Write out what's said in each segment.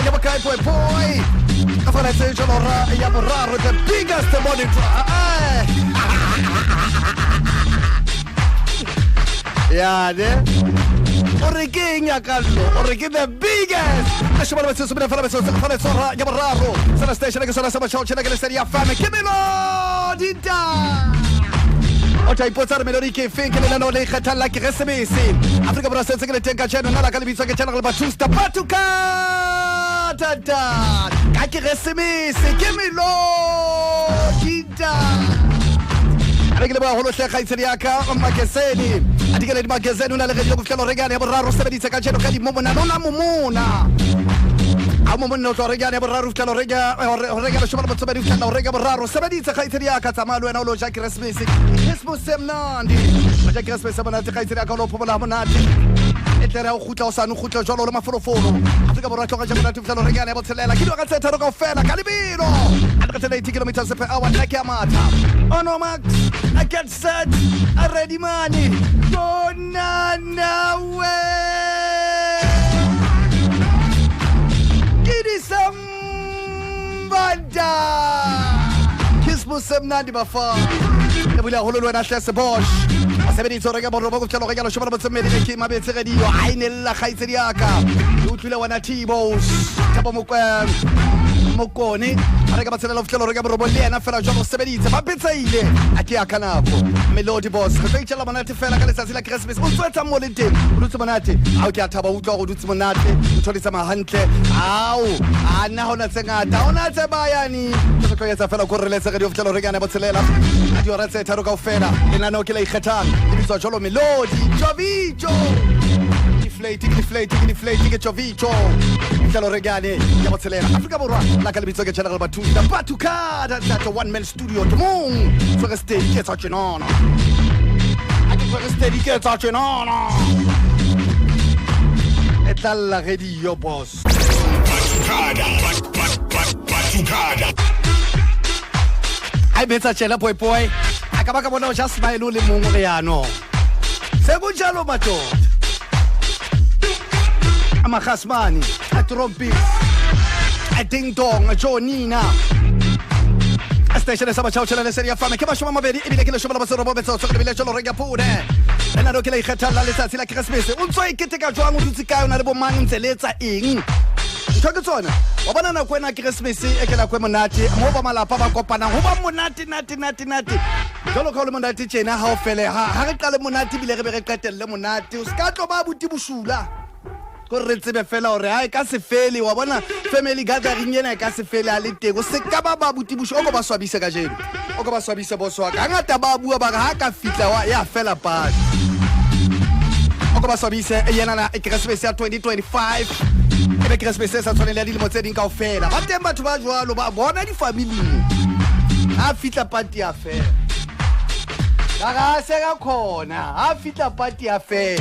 Ya bokae boy boy ka fana tse jalo ra ya boraro, the biggest morning drive ya ne o re ke eng ya kallo o re ke the biggest leshome le metsotso mene fela metsotso ka fana tsora ya boraro sena station ke sona sa matšhao tšhela ke lesedi ya fame ke melodi da o tla ipotsa re melodi ke efeng ke lenaneo le ikgethang la keresemese Afrika Borwa setse ke le teng ka tšeno nna la ka lebitso ke General Batusta Batuka tata ka keresemese ke melodi da re ke leboga golo hle kgaitsedi yaka Makeseni a dikeledi Makeseni o na le radio go fitlhela rekane ya boraro sebeditse ka tšeno ka dimomonana o na momona a mo monne o tlo rekane ya boraro fitlhela o reka leshome le motsobedi fitlhela o reka boraro sebeditse kgaitsedi yaka tsamaya le wena o lo ja keresemese Christmas e mnandi o ja keresemese monate kgaitsedi yaka o lo phomola monate e tle re o kgutla o sane o kgutla jwalo o le mafolofolo Afrika Borwa tloga ja monate fitlhela o rekane ya botshelela ke diwa ka tse tharo kaofela ka lebelo 180 kilometers per hour nna ke a matha ono max I get set a ready money go na nawe ke disambada Christmas e mnandi bafana e bula holo le wena hle sebosh a sebeditse o reka borrobo go fitlhela go reka leshome le botsomedi ke mabetse radio a e ne lla kgaitsedi yaka ke utlwile wena T-Bos Thabo Mokone a reka batshelela go fitlhela go reka borrobo le yena fela jalo o sebeditse ba betsaile a ke ya ka nako Melody Boss re tlo itšela monate fela ka letsatsi la Keresemese o ntse etsang mo leng teng o dutse monate ao ke a thaba utlwa go dutse monate ntho di tsamaya hantle ao a nna ga ona tse ngata ona tse bayane ke tlo etsa fela ko re letse radio fitlhela re kana botshelela ka diora tse tharo kaofela lenaneo ke la ikgethang le bitswa jalo Melody Jovicho Deflate ke deflate ke deflate ke Jovicho fitlhela re kane ya botshelela Afrika Borwa la ka lebitso ke General Batuta Batuka that one man studio ke mong tshwere steady ke etsa tjenana a ke tshwere steady ke etsa tjenana e tla lla radio boss Batukada. Batukada. a e betsa tšela poepoe a ka ba ka bona o ja smile o le mongwe re yano se kunjalo madoda amagasmani a trompis a ding dong a jonina station sa batšhao tšhela lesedi ya fame ke mashome a mabedi ebile ke leshome la boserobo metsotso ke lebile jalo reng ya pune lenaneo ke la ikgethang la letsatsi la keresemese o ntse o iketeka jwang o dutse kae o na le bomang ntse le etsa eng ntho ke tsona wa bona nako ena keresemese e ke nako e monate mo ba malapa ba kopanang go ba monate nate nate nate jalo ka o le monate tjena ga o fele ha re qale monate ebile re be re qetelle monate o se ka tlo ba buti bosula ko re tsebe fela gore ha e ka se fele wa bona family gathering ena e ka se fele a le teng o se ka ba ba buti bosula o ko ba swabise kajeno o ko ba swabise boso wa ka hangata ba bua ba re ha ka fihla wa ya fela pati o ko ba swabise yenana keresemese ya 2025 e be keresemese e sa tshwaneng le ya dilemo tse ding kaofela ba teng batho ba jwalo ba bona difamiling ha fihla pati ya fela ka ga se ka khona ha fihla pati ya fela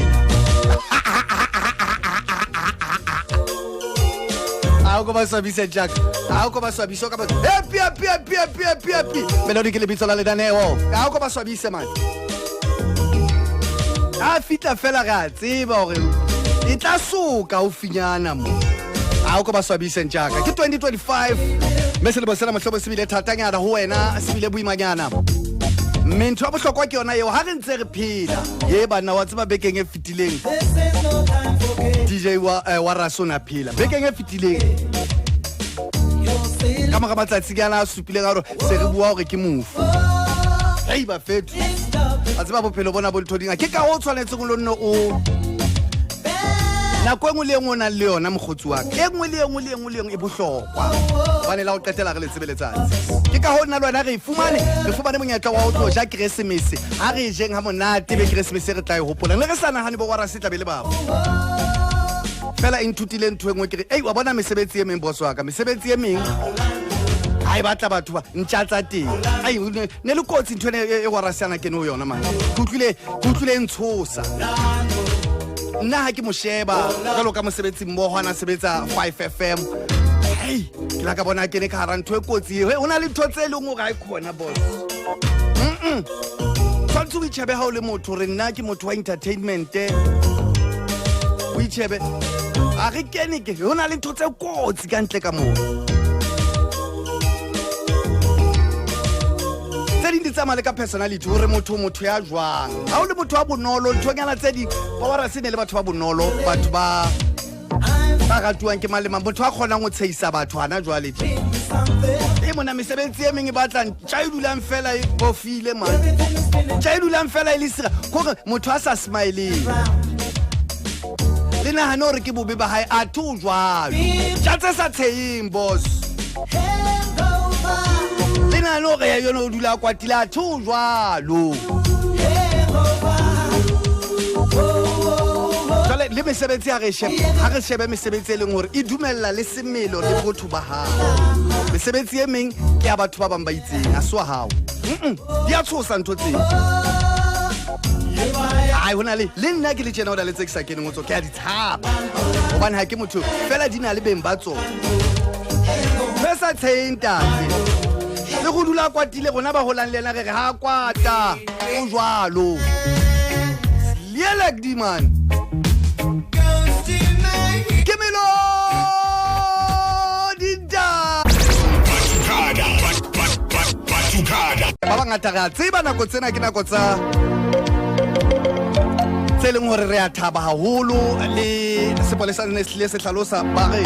a ko ba swabise jack a ko ba swabise o ka ba happy happy happy happy happy happy Melody ke lebitso la lenaneo a ko ba swabise man a fitla fela re a tseba gore e tla soka o finyana mo a o ko ba swabiseng jaaka ke 2025 mme selemo sena motlhobo se bile thatanyana go wena se bile boimanyana mme ntho ya bohlokwa ke yona eo ga re ntse re phela ye banna wa tseba bekeng e fetileng DJ wa raso o ne a phela bekeng e fetileng ka mora matsatsi ke ana a supileng a gore se re bua gore ke mofu ei bafetho a tseba bophelo bona bo ntho ke ka o tshwanetseng lo nne o nako e nngwe le e nngwe o nang le yona mokgotsi wa ka e nngwe le e nngwe le e nngwe le e nngwe e bohlokwa gobane la go qetela re le tsebe letsatsi ke ka go nna le wena re e fumane re fumane monyetla wa go tlo ja keresemese ga re e jeng ga monate be keresemese re tla e gopolang le re sa nagane bo warase tlabe le bafo fela e nthutile ntho e nngwe ke re ei wa bona mesebetsi e meng boso wa ka mesebetsi e meng ga e batla batho ba ntša tsa teng ai ne le kotsi ntho ene e warasiana kene ho yona mane ke utlwile e ntshosa nna ha ke mo sheba jalo ka mosebetsi mmogo a na sebetsa 5 FM hei ke la ka bona ke ne ka hara ntho e kotsi eo ho na le ntho tse e leng hore ha e khona boss tshwanetse o itšhebe ha o le motho re nna ke motho wa entertainment o itšhebe A re kene ke ho na le ntho tse kotsi ka ntle ka moo. Tse ding di tsamaya le ka personality hore motho motho ya jwang. Ha o le motho wa bonolo nthonyana tse ding ba se ne le batho ba bonolo, batho ba ba ratuwang ke mang le mang, motho a kgonang ho tshehisa batho hana jwale tje. E mona mesebetsi e meng e batlang tja e dulang fela e bofile man. Tja e dulang fela e le sira kore motho a sa smileng. Le nahane hore ke bobe ba hae athe o jwalo. Tja tse sa tsheheng boss. Le nahane hore ya yona o dula a kwatile athe o jwalo. Jwale le mesebetsi ha re shebe ha re shebe mesebetsi e leng hore e dumella le semelo le botho ba hao. Mesebetsi e meng ke ya batho ba bang ba itseng, ha se wa hao. Di a tshosa ntho tseo. Ai ho na le le nna ke le tjena ho na le tse ke sa keneng ho tsona, ke a di tshaba. Hobane ha ke motho fela di na le beng ba tsona. Tse sa tsheheng ntate. Le go dula kwatile rona ba holang le yena re re ha kwata o jwalo. Lielek di man. Ke Melodi da. Ba bangata re a tseba nako tsena ke nako tsa tse leng hore re a thaba haholo le sepolesa ne se hlile se hlalosa ba re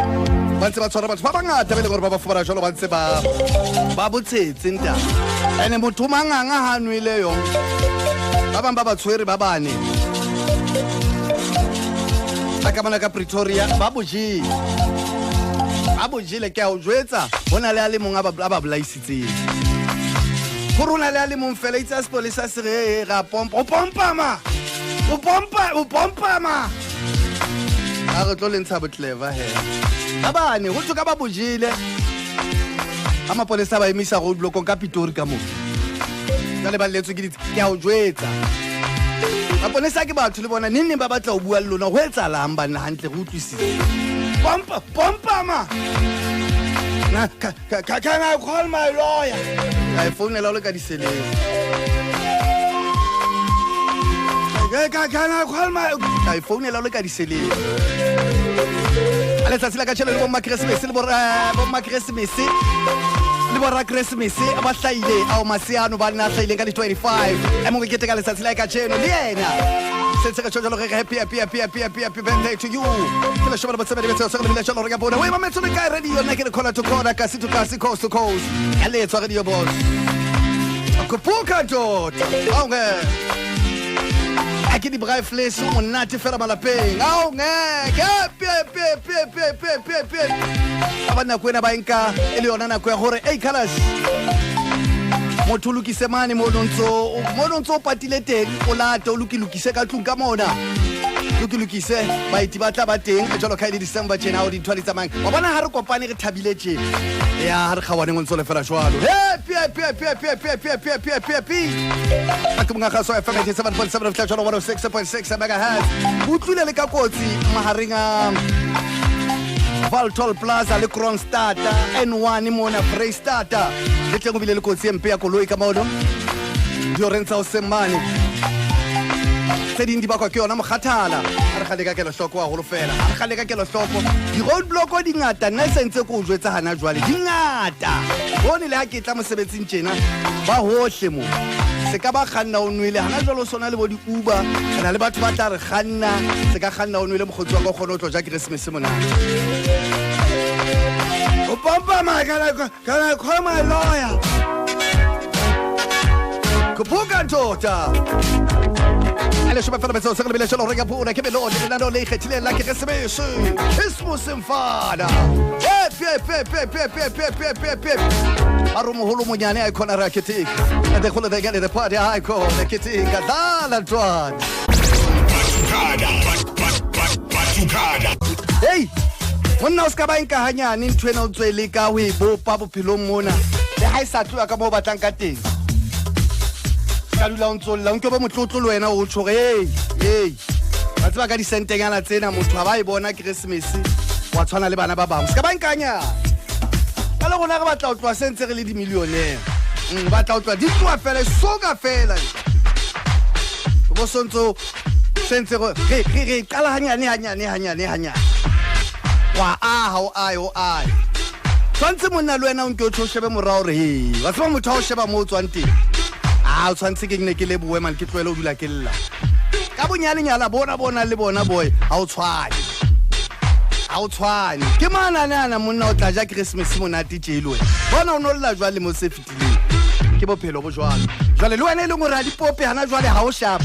ba ntse ba tshwara batho ba bangata ba e leng hore ba ba fumana jwalo ba ntse ba ba botshetse nta ene motho manganga ha nwele yo ba bang ba ba tshwere ba bane ba ka mona ka Pretoria ba bojele ba bojele ke a o jwetsa ho na le a le mong a ba bolaisitseng gore o na le a le mong fela itse a sepolesa se re ra pompa o pompa ma o pompa o pompa ma a re tlo le ntsha botleva he ba bane ho thwe ka ba bojele ha mapolesa ba emisa roadblockong ka Pitori ka moo jwale ba letswe ke ditse ke a o jwetsa maponesa ke batho le bona neng neng ba batla ho bua le lona ho etsahalang banna hantle re utlwisise pompa pompa ma na can I call my lawyer ka e founela o le ka diseleng can I call my ka e founela o le ka diseleng a letsatsi la kajeno le bomma keresemese le bomma keresemese le borra keresemese ba hlahile ao maseano ba nna hlahileng ka di-25 e mongwe kete ka letsatsi la kajeno le yena sentse re tjho jalo re re happy happy happy happy happy happy birthday to you ke leshome le botsebedi metso se re lebile jalo re ka bona o e mametse le kae radio nna ke re corner to corner kasi to kasi coast to coast ya letswa radio boss khuphuka ndoda ao ngeke a ke di-braai vleis o monate fela malapeng ao ngeke pe pe pe pe pe pe pe ba ba nako ena ba e nka e le yona nako ya gore ei colors motho o lokise mane mo o ntso o patile teng o late o lokilokise ka tlung ka mona lokilokise baeti ba tla ba teng jalo ka e le December tjena o dintho di tsamayang wa bona ha re kopane re thabile tje ya ha re kgaoaneng o ntso le fela jwalo happy happy happy happy happy happy happy happy happy happy a ke monga kgaso FM 87.7 fihla jalo 106.6 megahertz utlwile le ka kotsi mahareng a Valtol Plaza le Kroonstad N1 mona Freistata le tleng o bile le kotsi e mpe ya koloi ka mono dioreng tsa hoseng mane tse ding di bakwa ke yona mokgathala a re gale ka kelohloko haholo fela a re gale ka kelohloko di-roadblock di ngata nna e sentse ko o jwetsa hana jwale di ngata bone le ha ke tla mosebetsing tjena ba hohle mo se ka ba kganna o nwele hana jwale o sona le bo di-uber re na le batho ba tla re kganna se ka kganna o nwele mokgotsi wa ka o kgone ho tlo ja keresemese monate o pompa ma can I call my lawyer Khuphuka ndoda leshome fela metso se re lebile jalo re ka puna ke melodi lenaneo le ikgethileng la keresemese Christmas mfana happy happy happy happy happy happy happy happy happy a re moholo monyane a ikhona re a keteka the kgolo the the party a ikhona keteka dlala ntwana hei monna o se ka ba nka hanyane ntho ena o tswe le ka ho e bopa bophelong mona le ha e sa tloha ka moo o batlang ka teng ka dula o ntso lla o nke o be motlotlo le wena o tjho hore ei ei wa tseba ka disentenyana tsena motho ha ba e bona keresemese wa tshwana le bana ba bangwe se ka ba nkanyana ka le rona re batla ho tloha se ntse re le dimillionaire batla ho tloha di tloha fela e soka fela bo sontso sentse re qala hanyane hanyane hanyane hanyane. Wa aha o ae o ae. Tshwantse monna le wena o nke o tjho o shebe morao hore he wa tseba motho ha o sheba mo o tswang teng. A o tshwantse ke ne ke lebohe man ke tlohele ho dula ke lla. Ka bonyanenyana bona bona le bona boy ha o tshwane. Ha o tshwane. Ke manane ana monna o tla ja Christmas monate tje le wena. Bona o no lla jwale mo se fetileng. Ke bophelo bo jwalo. Jwale le wena e leng hore ha di pope hana jwale ha o sharp.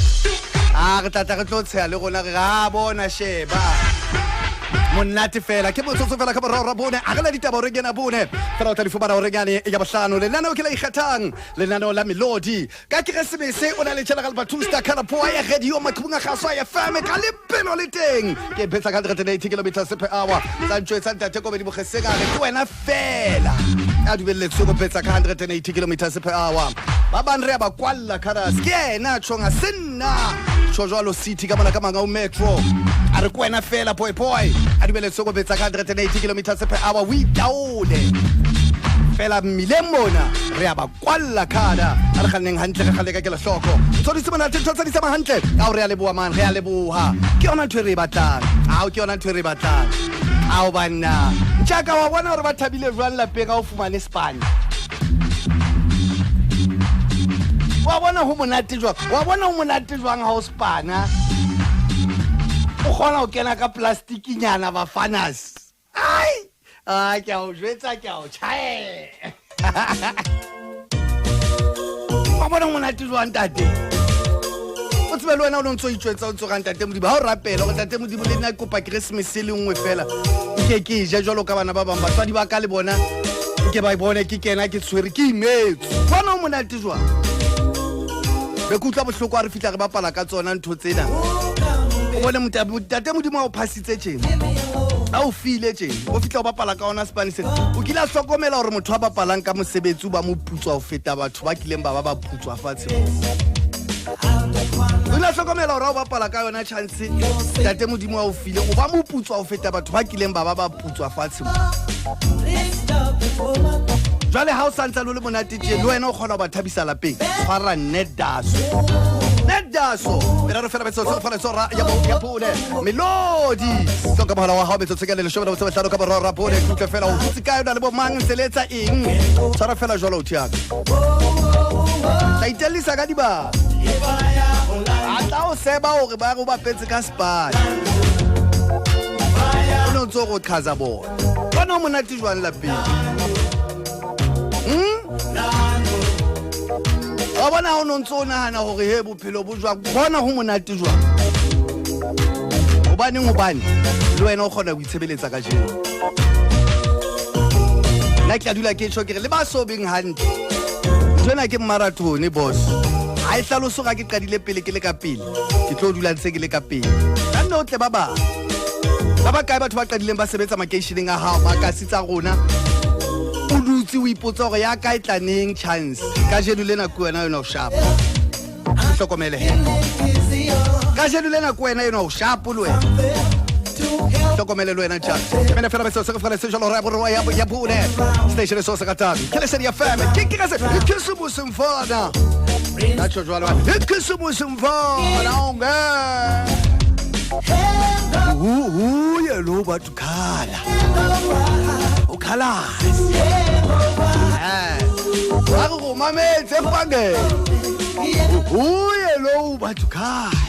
A re tla tla re tlo tsheha le rona re re a bona sheba. Monate fela ke motsotso fela ka boraro ra bone a re la ditaba hore kena bone fela o tla di fumana hore nyane ya bohlano. Lenaneo ke la ikgethang, lenaneo la melodi ka Keresemese. O na le General Batusta Kalapoa ya radio maqhubung a kgaso ya FM ka lebelo le teng ke betsa ka 180 kilometers per hour. Tsa ntjwetsa ntate Kobedi Mogeseng a re ke wena fela a dumelletswe go betsa ka 180 kilometers per hour. Ba bang re a ba kwalla kharas ke yena tjhong a se nna tjho jwalo city ka mona ka Mangaung Metro a re ke wena fela boy boy a dumelletswe go betsa ka 180 kilometers per hour. O itaole fela mmileng mona re a ba kwalla khada. A re kganneng hantle, re kgalle ka kelohloko, ntho di se monate, ntho tse di tsamaya hantle. Ao re a leboha man, re a leboha. Ke yona ntho e re e batlang. Ao ke yona ntho e re e batlang. Ao banna ntjaka wa bona hore ba thabile jwang lapeng ha o fumane spane. Wa bona ho monate jwang, wa bona ho monate jwang ha o spana, o kgona ho kena ka plastikinyana bafanas. Ai a ke a o jwetsa, ke a o tjhaela. Wa bona ho monate jwang ntate. O tsebe le wena o ne o ntso itjwetsa o ntso ga ntate Modimo ha o rapela gore ntate Modimo le nna ke kopa Keresemese e le nngwe fela nke ke e je jwalo ka bana ba bang, batswadi ba ka le bona nke ba bone ke kena ke tshwere ke imetswe. Bona o monate jwang. Be ke utlwa bohloko ha re fihla re bapala ka tsona ntho tsena. O bone ntate Modimo a o phasitse tjena, a o file tjena, o fihla o bapala ka ona sepane sena. O kile a hlokomela hore motho a bapalang ka mosebetsi o ba moputswa ho feta batho ba kileng ba ba ba putswa fatshe. O ile a hlokomela hore ha o bapala ka yona chance ntate Modimo a o file, o ba moputswa ho feta batho ba kileng ba ba ba putswa fatshe. Jwale ha o santsane o le monate tje, le wena o kgona ho ba thabisa lapeng. Tshwara net daso, net daso meraro fela metsotso fela tsora ya bo ya bone melodi tlo ka mohala wa hao metsotso ka le leshome le botse bohlano ka boraro ra bone. Ke utlwe fela o dutse kae, o na le bo mang, ntse le etsa eng. Tshwara fela jwalo o thiaka tla itellisa ka dibaka a tla o seba hore ba re o bapetse ka spane, o ne o ntse o go qhaza bona. Bona o monate jwang lapeng. Wa bona ha o no ntse o nahana hore he bophelo bo jwang, bona ho monate jwang. Hobaneng? Hobane le wena o kgona ho itshebeletsa kajeno. Nna ke tla dula ke tjho ke re le ba so beng hantle, ntho ena ke marathone boss. Ha e hlalose ga ke qadile pele ke le ka pele, ke tlo dula ntse ke le ka pele. Ka nne o tle ba bang ba ba kae batho ba qadileng ba sebetsa makeisheneng a hao makasi tsa rona, o dutse o ipotsa hore ya kae tla neng chance. Kajeno lena ke wena yona o sharp, o hlokomele he. Kajeno lena ke wena yona o sharp, le wena hlokomele le wena tjha. Ke mene fela betso se re fela se jalo ra borwa ya ya bone station so se ratang ke Lesedi FM. Ke ke se Christmas mfana ka tjho jwalo, Christmas mfana onge uye lo batho khala ukhalasi eh ba re go mametse mpangele uye lo batho khala.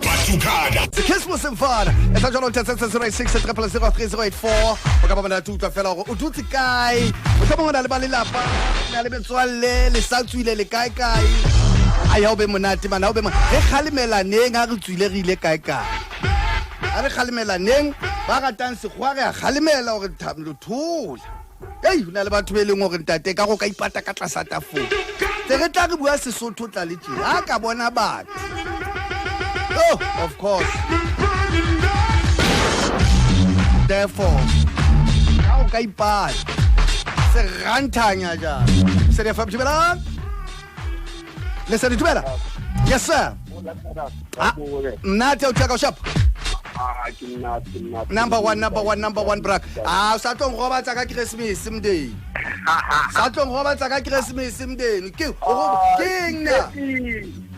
Batukada. Christmas mfana etsa jalo 06 000 3084. O ka ba bona utlwa fela hore o dutse kae, mohlomong o na le ba lelapa, o na le metswalle, le sa tswile le kae kae. Ai ha o be monate bana, ha o be re kgalemelaneng ha re tswile re ile kae kae. Ha re kgalemelaneng, ba ratang sekgowa re a kgalemela hore lo thola. Ei, ho na le batho be leng hore ntate ka go ka ipata ka tlasa tafole. Tse re tla re bua Sesotho tla le tje. Ha ka bona batho. Oh, of course. Therefore, ha o ka ipata se ranthanya ja. Se re fa dumela. Le se dumela. Yes sir. Ah, nna te o tla ka shop. Ah, ke nna, ke nna. Number one, number one, number one, brak. Ah, o sa tlo nrobatsa ka Christmas mndeni. Sa tlo nrobatsa ka Christmas mndeni. Ke Ah, ke eng na?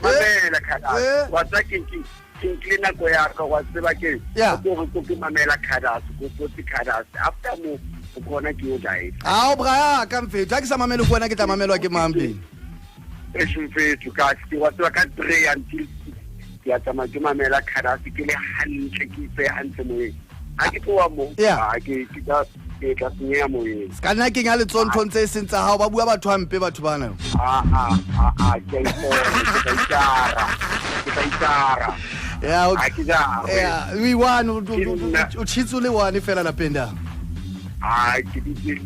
Mamela Khadas. Eh? Wa tseba ke ke ke nkile nako ya ka wa tseba ke Yeah. ke gore ke mamela Khadas, ko potse Khadas. After mo o kgona ke yo diet. Ao bra ya ka mfethu, ha ke sa mamele ko wena ke tla mamelwa ke mang mndeni? Eish mfethu ka ke wa tseba ka 3 until 6 ke a tsamaya ke mamela Khadas ke le hantle ke ipehe hantle moyeng. Ha ke tloha mo, Yeah. ah, ke tla ke tla senyeha moyeng. Se ka nna kenya letsoho nthong tse seng tsa hao, ba bua batho hampe batho bana. Ah ah ah ah ke a ipona, ke tla itjara. Ke tla itjara. Yeah, Ha ke jare. Yeah, we one o Ke nna. o tshitse o le one fela lapeng da. Ah, ke dutse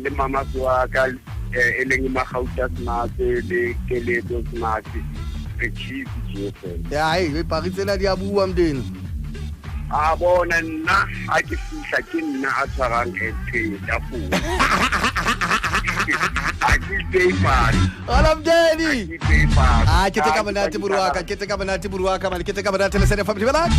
le mama wa ka e leng Magauta Smatse le Keletso Smatse. Re cheese tje fela. Ya, hey, pari tsena di a bua mndeni. A bona nna ha ke fihla ke nna a tshwarang airplane tafole. Ha ke ipeye fatshe. Hola mndeni. Ha ke ipeye fatshe. Ah, ke teka monate buruaka, ke teka monate buruaka, man, ke teka monate le sene fa dumelang.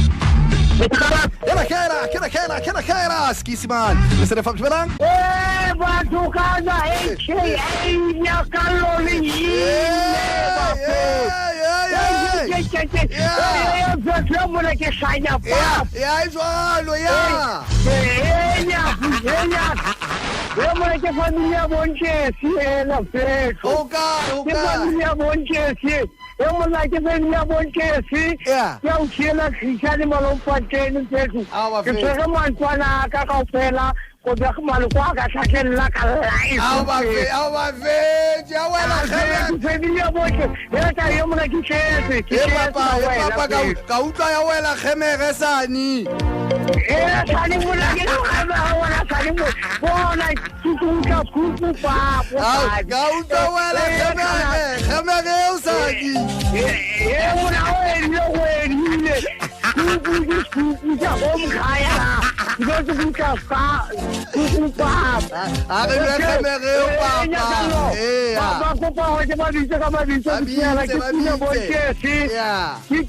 Kela kela, kela kela, kela kela, skisi man. Le sene fa dumelang. Eh, batho kana AKA Nyakallo le Ya, ya e jwalo ya. Ke familia bontšesi ena fetho O ka, o ke ka. familia bontšesi e monna ke familia bontšesi Yeah. ke a o tšhiela Christiane Malomfatene fetho Awa, ke fetho. tshwere mantswana a ka kaofela go be maloko a ka tlhatlhelela ka Ao ba fe, life ao ba fe, ya wela kgele. familia botlhe e tla yo mona ke tletse ke E tletse papa, e wena papa ka fetho. ka utlwa ya wela kgemere sani. Eh, sane mona ke tloga bona sane mo bona ke utlwa kuku papo Ao, ka utlwa wela kgemere, kgemere eo sani. e mona o edile go edile kuku ke sekuku sa go mkhaya ke ke utlwa fa kuku papo A re nwe kgemere eo papa. Eya. ba kopa gore ke ba bitse ka mabitso Ba ke fiela bitse, ke ba pule bitse. bontšesi Yeah. ke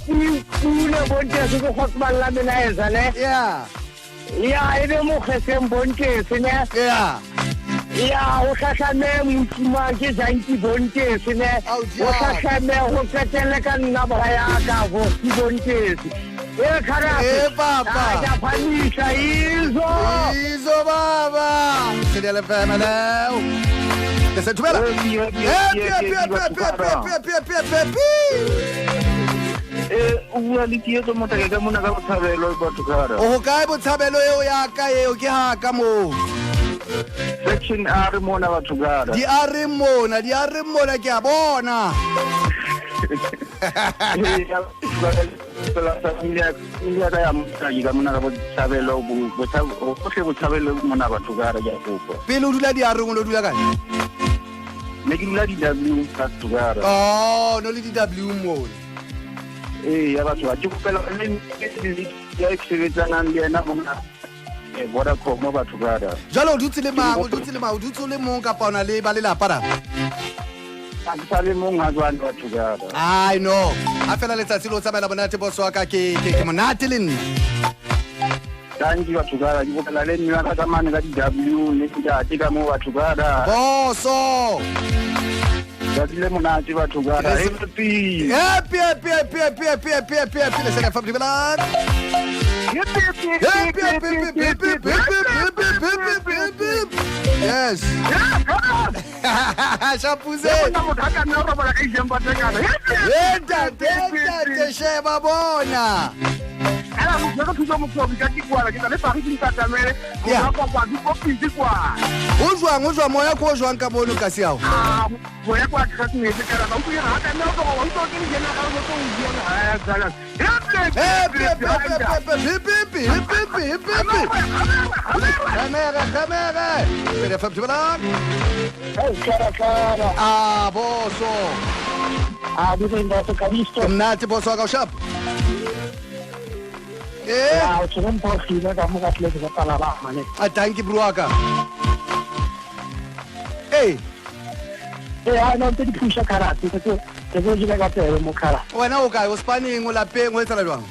pule bontšesi ke kgotsomalla melaetsa ne Yeah. ya e be mokgetheng bontšesi ne Yeah. ya o hlahlame motima ke janki bontšesi ne Ao, o diabo. hlahlame go qetelle ka nna bra ya ka go ke bontšesi e kharase Eh, papa. ke a phamisa izo Izo baba. Sedele family. Le se thubela. Happy, happy, Happy, happy, happy, happy, happy, happy, happy, happy, happy, happy. Eh, o bua le Tieto Motaka ka mona ka Botshabelo batho kara. O ho kae botshabelo eo ya ka eo ke ha ka moo. Section R mona batho kara. Di a re mona, di a re mona ke a bona. Eh, ya fela familia familia ka ya Motaki ka mona ka Botshabelo gotlhe Botshabelo mona batho kara ke a kopa. Pele o dula di a reng o lo dula kae? Ne ke dula di-W batho kara. Oh, no le di W mona. Ee, ya batho ba ke kopela le ya ke sebetsanang le yena mona Vodacom batho kara. Jwale o dutse le mang? O dutse le mang? O dutse o le mong kapa o na le ba lelapa ra? Ha ke sa le mong ha jwale batho kara. Ai no. A fela letsatsi le o tsamaela monate boss wa ka ke ke ke monate le nna. Thank you batho kara. Ke kopela le mme wa ka ka mane ka di-W le ntate ka moo batho kara. Boso. Tsatsi le monate batho kara. Happy. Happy happy happy happy happy happy happy happy le sena fa dumelang. Happy, happy, Happy happy happy happy happy happy happy happy. Yes. Shapuze. Motho a ka nna a robala ka ijeng kana. Eh ntate, ntate sheba bona. Ela motho ka thusa motho ka ke kwala ke tla le pari ke ntatamele. Yeah. Motho a kwa kwa office kwa. O jwang, o jwang moya ko o jwang ka mono kasi hao? Ah, moya kwa classmate kana ba utlwe ha ka nna o tloga wa utlwa ke le ga o tlo o bua ha ya tsala. Happy happy happy happy happy happy happy happy. Khamere, khamere. Pele fa dumelang. Kara kara Ah, boso. a di ntate Karisto Ke monate boso wa ka o sharp. Eh, a o tshwere mpho ka mo ka tlile ke bapala ba mane a thank you bro wa ka. Eh, e a no ntse di phusha karate ke tse ke tse jela ka tsebe mo kara wena o kae? O spaneng, o lapeng, o etsala jwang?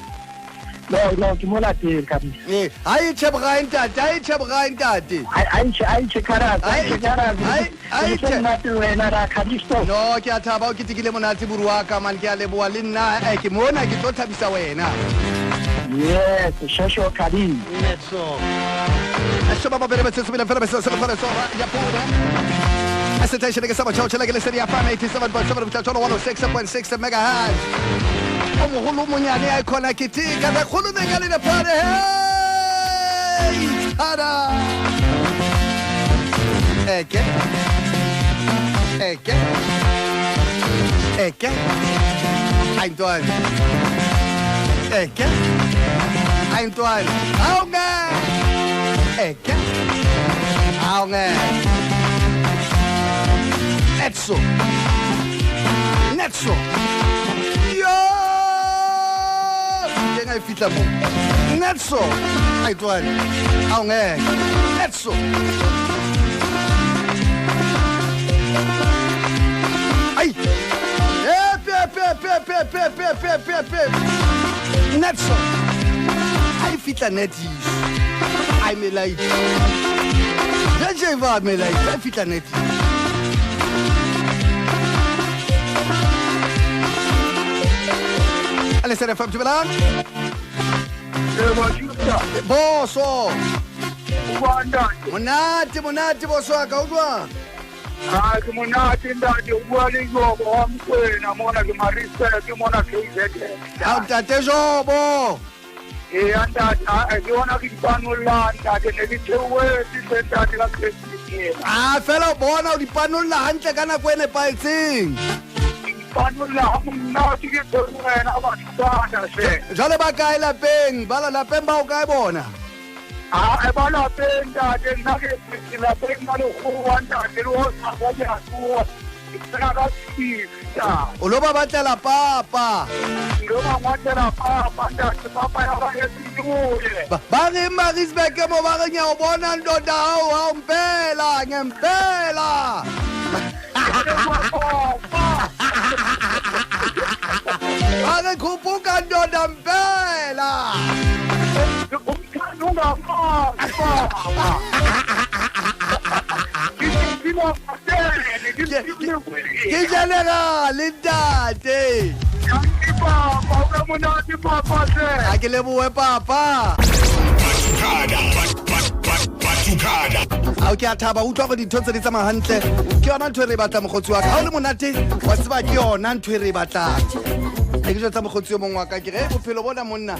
No, no, ke mo lapeng kabisa. Ee, ha e tjhe bogae ntate, ha e tjhe bogae ntate. A itjhe, a itjhe karate, a itjhe karate. A Ke itjhe. monate wena ra Khadisto. No, ke a thaba o ketekile monate buru wa ka man, ke a leboha le nna. Ke mona ke tlo thabisa wena. Yes, shosho Khadim. Netso. Shaba ba bere betsetso bile fela betsetso fela so ya pura. Station ke sa batjha tjhela ke lesedi ya FM 87.7 go tla 106.6 megahertz. O moholo o monyane a khona keteka re kgolomeng ka le lephare. Hey! Tada! Eke. Eke. Eke. Aintwana. Eke. Aintwana. Aonge. Eke. Aonge. Netso. Netso. Yo! Ke nga e fihla mo. Netso. Aintwana. Aonge. Netso. Ai. Pe pe pe pe pe pe pe pe pe. Netso. Ai fihla netis. Ai melai. DJ va melai. Ai fihla netis. Allez, c'est la femme, tu veux? Bonsoir. Monate, monate, bonsoir, ka utlwa? Ha ke monate ntate, o bua le Jobo wa Mokwena mona, ke Marisa, ke mona KZN. Ha ntate Jobo. Ee ntate, ke bona ke dipanolla ntate, ne ke theohetse hle ntate ka Christmas ena. Ah, fela o bona o dipanolla hantle ka nako e nepahetseng. Ke dipanolla ha monate ke theohela batho bana hle. Jwale ba kae lapeng? Ba lapeng ba o kae bona? Ah, ba lapeng ntate, nna ke lapeng ka lekgowa ntate, le ho sa ba ke a tsoha. Ke tsena ka six ntate. O lo ba batlela papa. Lo ba ngwatela papa ntate, papa ya ba e tsile. Ba re Maritzburg mo ba re nya o bona ndoda hao ha o mpela, ngempela. Ba re khuphuka ndoda mpela. Ke general ntate. A ke lebohe papa. Ao ke a thaba utlwa gore dintho tse di tsamaya hantle. Ke yona ntho e re e batlang mokgotsi wa ka. Ha o le monate wa tseba ke yona ntho e re e batlang. Ke jwetsa mokgotsi o mongwe wa ka ke re bophelo bona monna.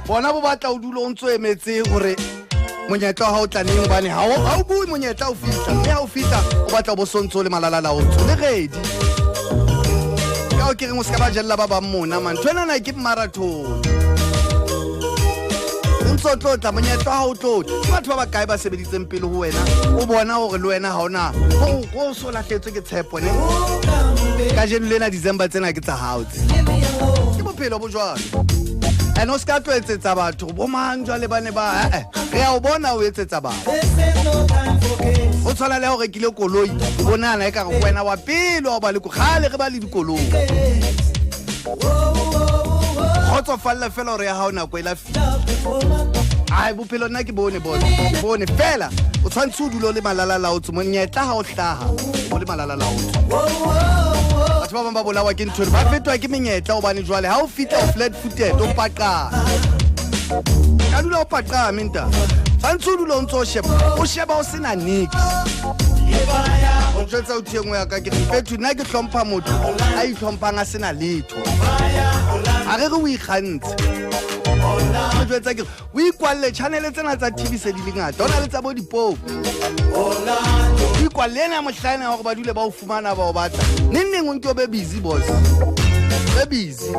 Bona bo batla o dule o ntso emetse hore monyetla wa hao tla neng, hobane ha o bue monyetla o fihla, mme ha o fihla o batla o bo sontso le malalala o ntso le ready. Ka o ke reng o ska ba jella ba bang mona man. Ntho ena ke marathon. O ntso tlotla monyetla ha o tlotla. Ke batho ba bakae ba sebeditseng pele ho wena, o bona hore le wena ha ona o so lahletswe ke tshepo ne. Kajeno lena December tsena ke tsa hao tse. Ke bophelo bo jwalo. And o ska tlo etsetsa batho bo mang jwale ba ne ba re a o bona o etsetsa batho. O tshwana le ha o rekile koloi, o bonana e ka re wena wa pele wa ba le kgale re ba le dikoloi. Kgotsofalla fela hore ya hao nako e la fihla. Ai bophelo nna ke bone bone. Bone fela o tshwantse o dule o le malalala o tse monyetla ha o hlaha o le malalala o tse. Batho ba bang ba bolawa ke ntho ba fetwa ke menyetla hobane jwale ha o fihla o flat footed o paqama. Ka dula o paqame nta. Tshwantse o dule o ntso o sheba. O sheba o sena nix. O jwetsa o thengwe ya ka ke fethu nna ke hlompha motho a itlhomphang a sena letho. Ha re re o ikgantshe. O jwetsa ke o ikwalle channel tsena tsa TV se di le ngata. Hona le tsa bo dipopo. O ikwalle ena mohlaena hore ba dule ba o fumana ba o batla. Neng neng o nke o be busy boss. Be busy.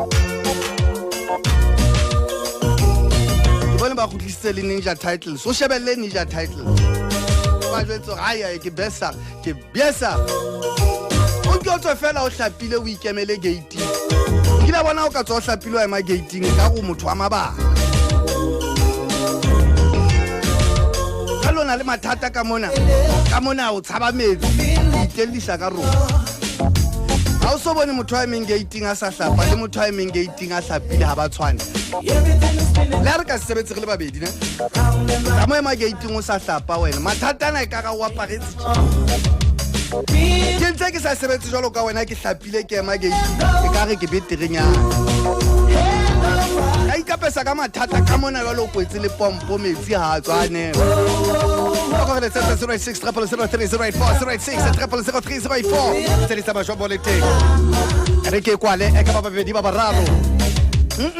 Ke bone ba kgutlisitse le Ninja Titles. O shebelle Ninja Titles. Ba jwetse hore ai ke besa, ke besa. O nke o tswe fela o hlapile o ikemele gate. Ke la bona o ka tswa o hlapile wa ema gating ka go motho wa mabaka. Ka lona le mathata ka mona. Ka mona o tshaba metsi, o itellisa ka rona. Ha o so bone motho a emeng gating a sa hlapa le motho a emeng gating a hlapile ha ba tshwane. Le ha re ka se sebetse re le babedi ne. Tsamaya ema gating o sa hlapa wena. Mathata ana e ka ra o aparetse tje. Ke ntse ke sa sebetse jwalo ka wena ke hlapile ke ema gating e ka re ke beterenyana. Ka ikapesa ka mathata ka mona jwalo o kwetse le pompo metsi ha a tswa a nela. 06 000 3084 086 000 3084 tse di tsamaya jwang bo le teng re ke kwale e ka ba babedi ba bararo.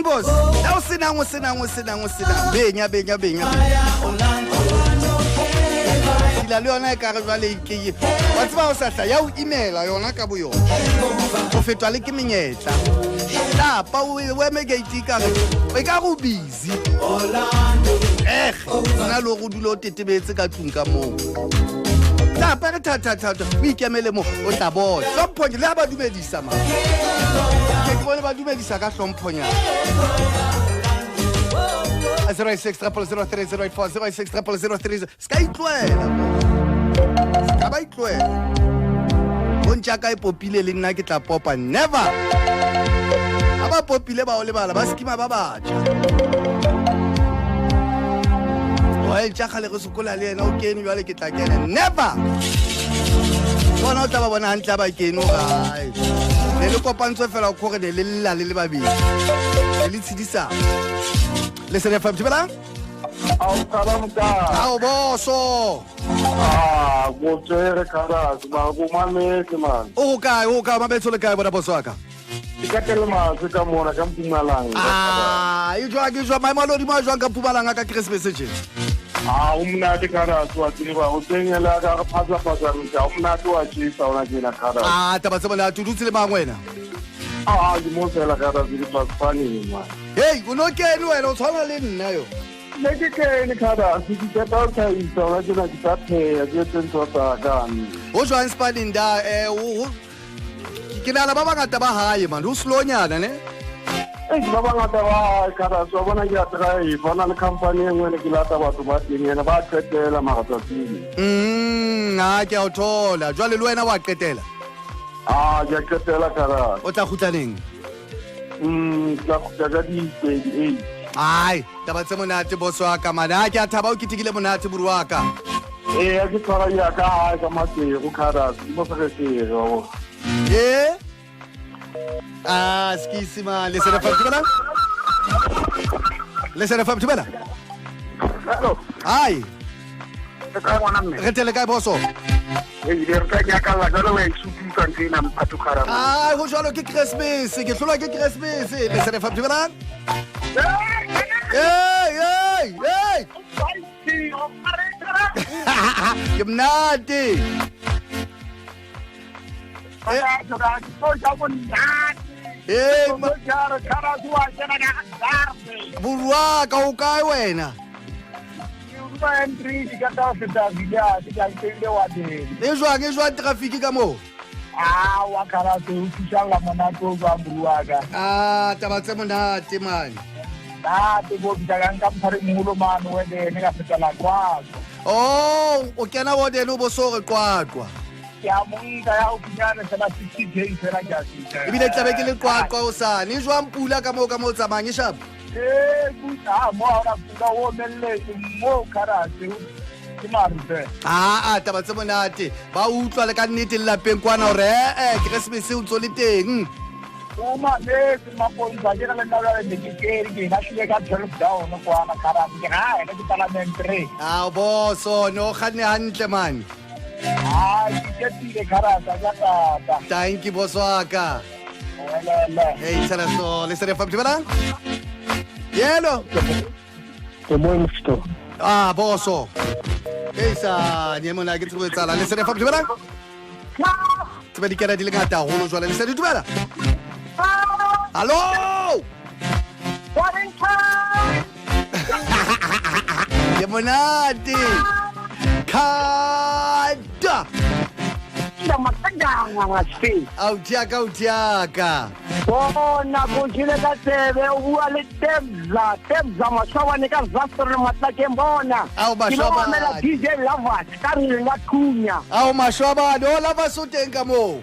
Boss la o senang o senang o senang o senang benya benya benya sila le yona e ka re jwale ke wa tseba o sa hla ya o imela yona ka bo yona o fetwa le ke menyetla lapa o eme gate ka re e ka go busy ege nna le go dula o tetebetse ka tlung ka moo lapa re thathathatha o ikemele mo o tla bona hlomphong le ha ba dumedisa ma ke ke bone ba dumedisa ka hlomphonyana 06 000 3084 06 000 30 se ka itlohela se ka ba itlohela bontša ka e popile le nna ke tla popa never ha ba popile ba o lebala ba skima ba batjha oe ntša kgale re sokola le yena o kene jwale ke tla kena never bona o tla ba bona hantle ha ba kene gae ne le kopantswe fela kgore ne le lla le le babedi ne le tshedisana le sene fm thibelang. Ao qala mokana. Ao boso. Ah, go tsere kharas, ma go mametse man. O kae, o kae mabetso le kae bona boso wa ka? Ke ka tele maswe ka mona ka Mpumalanga. Ah, e jwang e jwang maemo a lehodimo a jwang ka Mpumalanga ka Keresemese tje? Ah, o monate kharas wa tseba, o tsengela ka re phatsa-phatsa ntja, o monate wa tjesa ona tjena kharas. Ah, taba tse monate, o dutse le mang wena? Ah, ke mo fela kharas ke paspaneng man. Hei, o no kene wena, o tshwana le nna yo. Ne ke kene kharas, ke qeta ho tlhahisa ona tjena ke tla pheha, ke etse ntho tsa ka. Ho jwang Spanning da ke nahana ba bangata ba hae man, ho slownyana ne? Ei, ba bangata ba hae kharas, wa bona ke a drive, ho na le company e nngwe ne ke lata batho ba teng ene ba qetela mara tsatsing. Ha ke a o thola. Jwale le wena wa qetela? Ah, ke a qetela kharas. O tla kgutla neng? Ke tla kgutla ka di 28. Ai, taba tse monate boso wa ka mane. Ha ke a thaba o ketekile monate buru wa ka. Ee, ke tshwara ya ka hae ka Maseru kharas, ke mo feresere wa bona. E? Ah, skisi man. Le sene fam thubela? Le sene fam thubela? Hello. Ai. Re kae ngwana mme? Re tele kae boso? Ee, re tla nyakalla jwale wa e sutusa ntho ena mphatho kharas. Ai, ho jwalo ke Christmas, ke hlolwa ke Christmas. Le sene fam thubela? Hey, hey, hey. Ke monate. Hey, Borwa ka o kae wena? E jwang e jwang traffic ka moo? Ah, wa kharase o thusalla monate o jwang buru wa ka. Ah, taba tse monate man. Nate bo bitsa ka nka mphare moholo mane wedene ka fetela Qwaqwa. Oh, o kena wodene o bo so re Qwaqwa. Ke a mo nka ya haufinyane fela 60 K fela ke a fihla. Ebile tlabe ke le Qwaqwa o sane. E jwang pula ka moo ka moo o tsamayang e shapa? Ee, pula, mo ha hona pula o omelletse mo kharase ke maru fela. Ah, taba tse monate. Ba utlwa le ka nnete lelapeng kwana hore Keresemese o ntso le teng. O mametse mapontsha ke re le nna jwale ne ke kene ke lahlile ka 12 down kwana kharase ke ra ena ke palament 3. Ah, boso no kganne hantle man. Ah, ke ketile kharase ka tata. Thank you boso wa ka. Welele. Hey, tshela so le sere fam thibela. Yelo. Ke mo mfto. Ah, boso. Hey sa, nye mona ke tsebo tsala le sere fam thibela. Tsebe di kena di le ngata haholo jwale le sere dumela. Hallo. Ke monate. Khada. Au tiaka, au tiaka. Bona go jile ka tsebe o bua le Tebza, Tebza Mashobane ka Zastre Matlakeng bona. Ao, Ke lo Mashobane. mamela DJ Lovers ka re la thunya. Ao Mashobane, o Lovers o teng ka moo.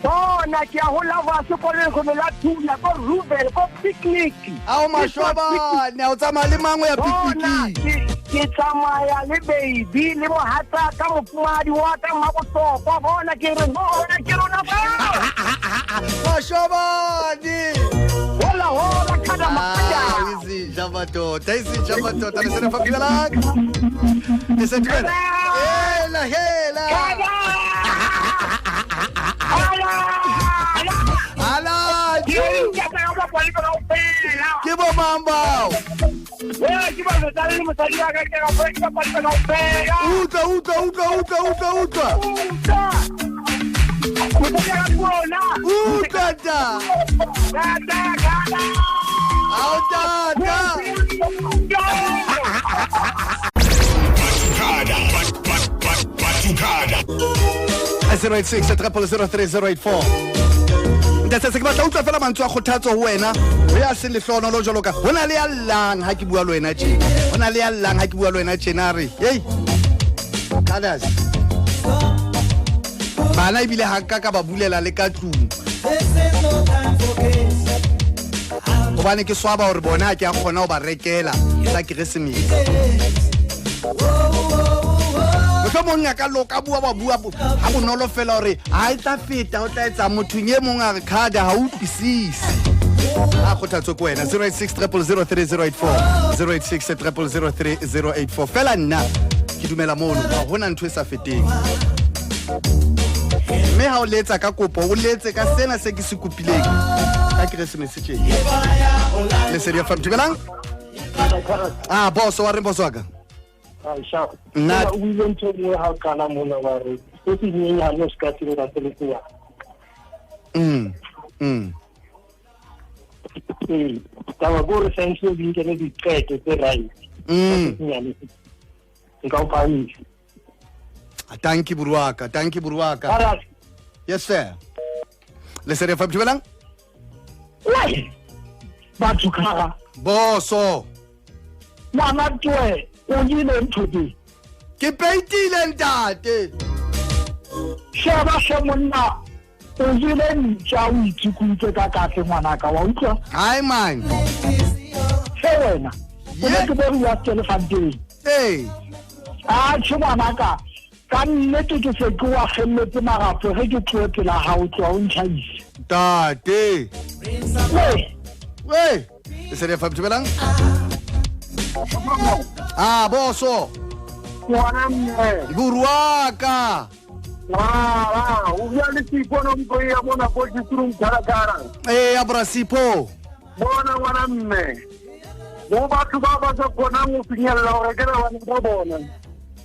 Bona ke ya ho Lovers ko lekgolo la Thula ko Ruvel ko picnic. Ao mashobane, o tsamaya le mang o ya picnic? Ke tsamaya le baby le mohatsaka mofumahadi wa ka Mmabohlokwa. Bona ke re bona ke rona ba. Mashobane. Hola hola kada makada. Izinja madoda, izinja madoda lesene fapilana. Lesene. Hela hela. Ala. Ke bo mang bao? Utlwa utlwa utlwa utlwa utlwa utlwa. Utlwa ta. Ao tata. Batukada. 086 0003084. Ntate se ke batla utlwa fela mantswe a kgothatso ho wena ho ya seng lehlohonolo jwalo ka ho na le ya llang ha ke bua le wena tjena, ho na le ya llang ha ke bua le wena tjena, a re hei Kadas bana ebile ha nka ka ba bulela le ka tlung hobane ke swaba hore bona ha ke a kgona ho ba rekela tsa Keresemese. Mohlomong a ka loka bua ba bua ha bonolo fela hore ha e tla feta o tla etsa mothong e mong a re khada ha utlwisise. A kgothatso ke wena 086 0003084 086 0003084. Fela nna ke dumela mono ha hona ntho e sa feteng. Mme ha o letsa ka kopo o letse ka sena se ke se kopileng ka Keresemese tje. Lesedi FM, dumelang. Ah boss wa re boss wa ka. Nna o ile ntho e nngwe ha o qala mona wa re se se nyenyane o se ka se dira se le senyane. Ee, taba ke hore science o di nkele diqeto tse right. Senyane se ka o phahamisa. Thank you Buruaka, thank you Buruaka. Yes sir. Lesedi FM, dumelang. Batho kara. Boso. Ngwana twe o ile ntho tse. Ke peitile ntate. Sheba she monna o ile ntja o itshukutse ka katle ngwanaka wa utlwa. Hi man. She wena. O ne ke bone ya telefanteng. Hey. A tjhe ngwanaka ka nnete ke se ke wa kgelletse marapo ge ke tlohe pela hao tloha o ntjhaise. Ntate. We. Lesedi FM, dumelang. Ah boso. Ngwana mme. Buruaka. Wa, o bua le Sipho no mpo ya bona ko Tshisurung Tharakara. Eh abra Sipho. Bona ngwana mme. Bo batho ba ba sa kgonang ho finyella hore ke re bana ba bona.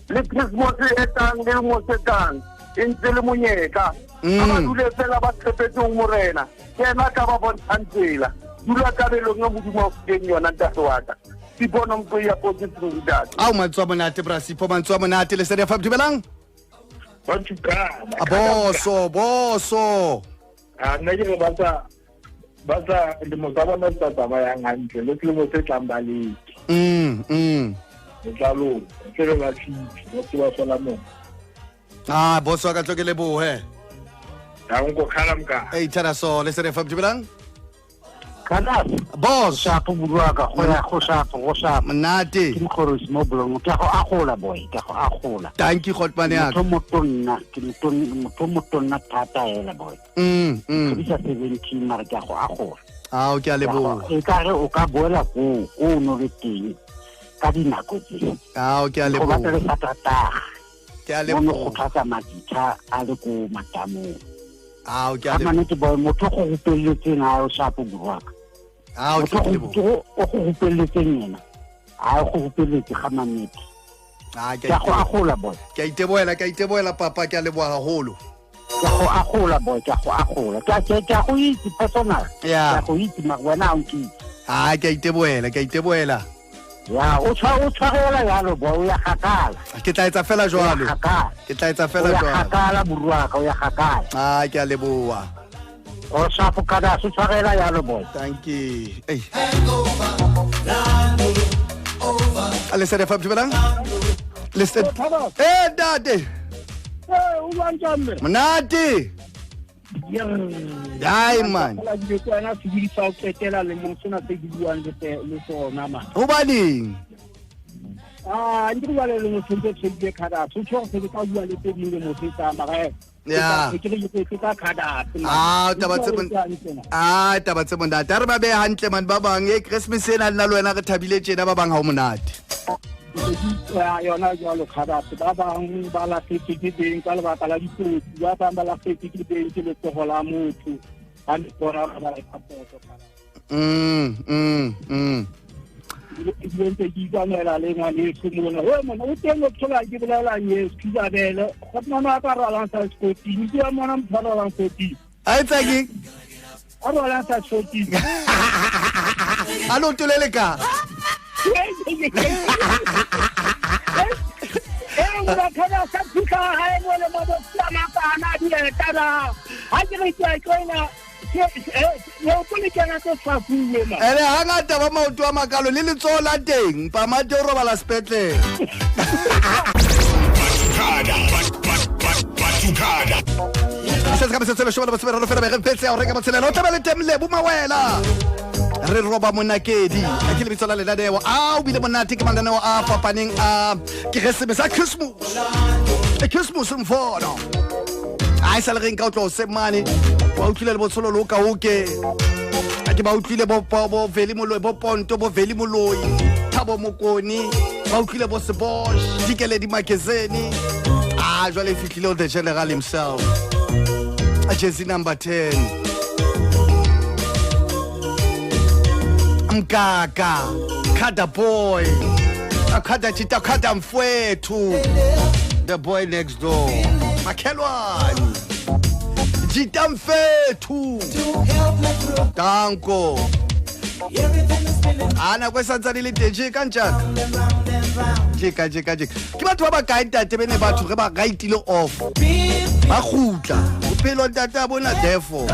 Le Christmas e tlang le mo se tlang e ntse le monyetla. Ha ba dule fela ba tshepetse ho morena. Ke ena ka ba bontshang tsela. Dula kabelong ya Modimo wa feng yona ntate wa ka. Sipho no mpo ya ko Tshisurung ntate. Ao mantswe a monate bra Sipho, mantswe a monate. Lesedi FM, dumelang. Boso, boso. A nna ke re ba sa lemo tsa bona tsa tsamayang hantle le selemo se tlang ba leke. Le tla loka, tle re ba fitlhe, ba se ba sola mona. Ah boso ka tlo ke lebohe. Ha nko khala mka. Ei thara so Lesedi FM, dumelang. Kana boss shapo buruaka go ya go shapo go shapo monate ke mkhorosi mo bolong ke go agola boy ke go agola. Thank you Khotmane ya motho motonna ke motho motonna thata ela boy. Ke bisa 17 mara ke go agola. Ah o ke a leboha. E ka re o ka boela ko o no le teng ka dinako tse. Ah o ke a leboha. Go batla le satata. Ke a leboha. Mo go maditha a le ko matamong. Ah o ke a leboha. Mane ke boy motho go rupelletseng ha o shapo buruaka. Ah o ke go rupelletseng yena. Ha o go rupelletse ga manete. Ah ke go agola boy. Ke a itebohela papa, ke a leboha haholo. Ke go agola boy, ke go agola. Ke go itse personal. Yeah. Ke go itse mara wena ha o nkitse. Ah ke a itebohela. Ya o tshwarela yalo boy, o ya gakala. Ke tla etsa fela jwalo. Ke tla etsa fela jwalo. O ya gakala buruaka, o ya gakala. Ah ke a leboha. O shapo kada se tshwarela yalo boy. Thank you. Ei. Lesedi FM, dumelang. Lesedi. Eh ntate. Eh o bua ntjang mme? Monate. Ai man. Wena sebidi sa ho qetela lemong sena se ke buang le sona man. Hobaneng? Ah, nke jwale le motho ntse tshedile khadatse. O tjho se ke tla bua le tse ding le motho tsa mara. Ya. Ke re ke ka khadatse. Ah, taba tse mon Ah, taba tse monate. Ha re ba behe hantle man ba bang. E Christmas ena nna le wena re thabile tjena ba bang ha o monate. Yona jwalo khadatse ba bang ba lahletswe ke beng ka lebaka la dikotsi, ba bang ba lahletswe ke beng ke letsoho la motho. Ha le bona ba ba poto khadatse. Ebile ntse ke ikamela le ngwaneso mona. He mona o teng o thola ke bolela yes, Isabel. Gotmana a ka rwalang sa sekoting, ke ya mona motho a rwalang sekoting. A etsa keng? A rwalang sa sekoting. A leoto le le ka. Eh, batho ba sa phutla hae mo le mo bo makana dieta na. Ha ke re ke a tloela leoto le kena tse tshwafuwe ma. Ene hangata ba maoto a makalo le letsoho la teng, pamate o robala sepetlele. Batukada. Se se ka metsotso e leshome le botsheberaro fela bege mfetse ya go reka botshelela o tlabe le teng lebo mawela re roba monakedi a ke lebitso la lenaneo a o bile monate ke mananeo a fapaneng a keresemese a Christmas e Christmas mfono a e sa le reng ka o tlo se mane wa utlwile le botsholo lo ka oke a ke ba utlwile bo bo Veli Moloi bo Ponto bo Veli Moloi Thabo Mokoni ba utlwile bo Sebosh Dikeledi Magazine a jwale e fihlile the general himself a jersey number 10 Mkaka Kada boy Kada chita Kada mfwethu the boy next door Makhelwane Jita mfethu Danko a nako e santsane le teng jeka ntjaka jeka jeka jeka ke batho ba ba kae ntate bene batho ge ba raitile off ba kgutla bophelo ntate a bona therefore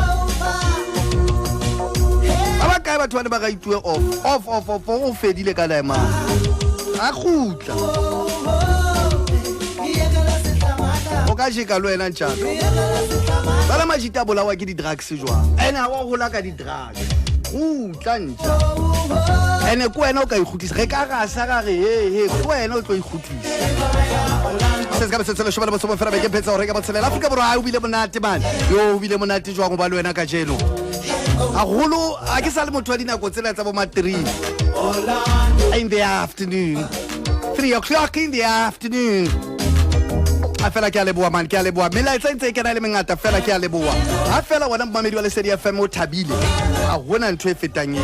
ba ba kae batho ba ne ba raituwe off off off off o fedile ka laemang a kgutla o ka jeka le wena ntjaka bala majita a bolawa ke di-drugs jwang ene ha wa hola ka di-drugs kgutla ntja ene ke wena o ka ikgutlisa re ka rasa ra re he he ke wena o tlo ikgutlisa se se ka metsotso leshome le botshomo fela beke phetsa go reka botshelela Afrika Borwa o bile monate man yo o bile monate jwang go ba le wena kajeno haholo a ke sa le motho wa dinako tsena tsa bo ma 3 in the afternoon 3 o'clock in the afternoon a fela ke a leboa man ke a leboa melaetsa e ntse e kena e le mengata fela ke a leboa ha fela wena momamedi wa Lesedi FM o thabile ha hona ntho e fetang eo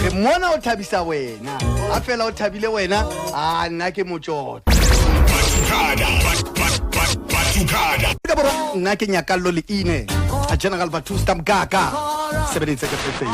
re mona o thabisa wena ha fela o thabile wena a nna ke motjotjo Batukada. Batukada. Ka borwa nna ke Nyakallo le ine a General Batusta Mkaka sebeditse ke fetseng.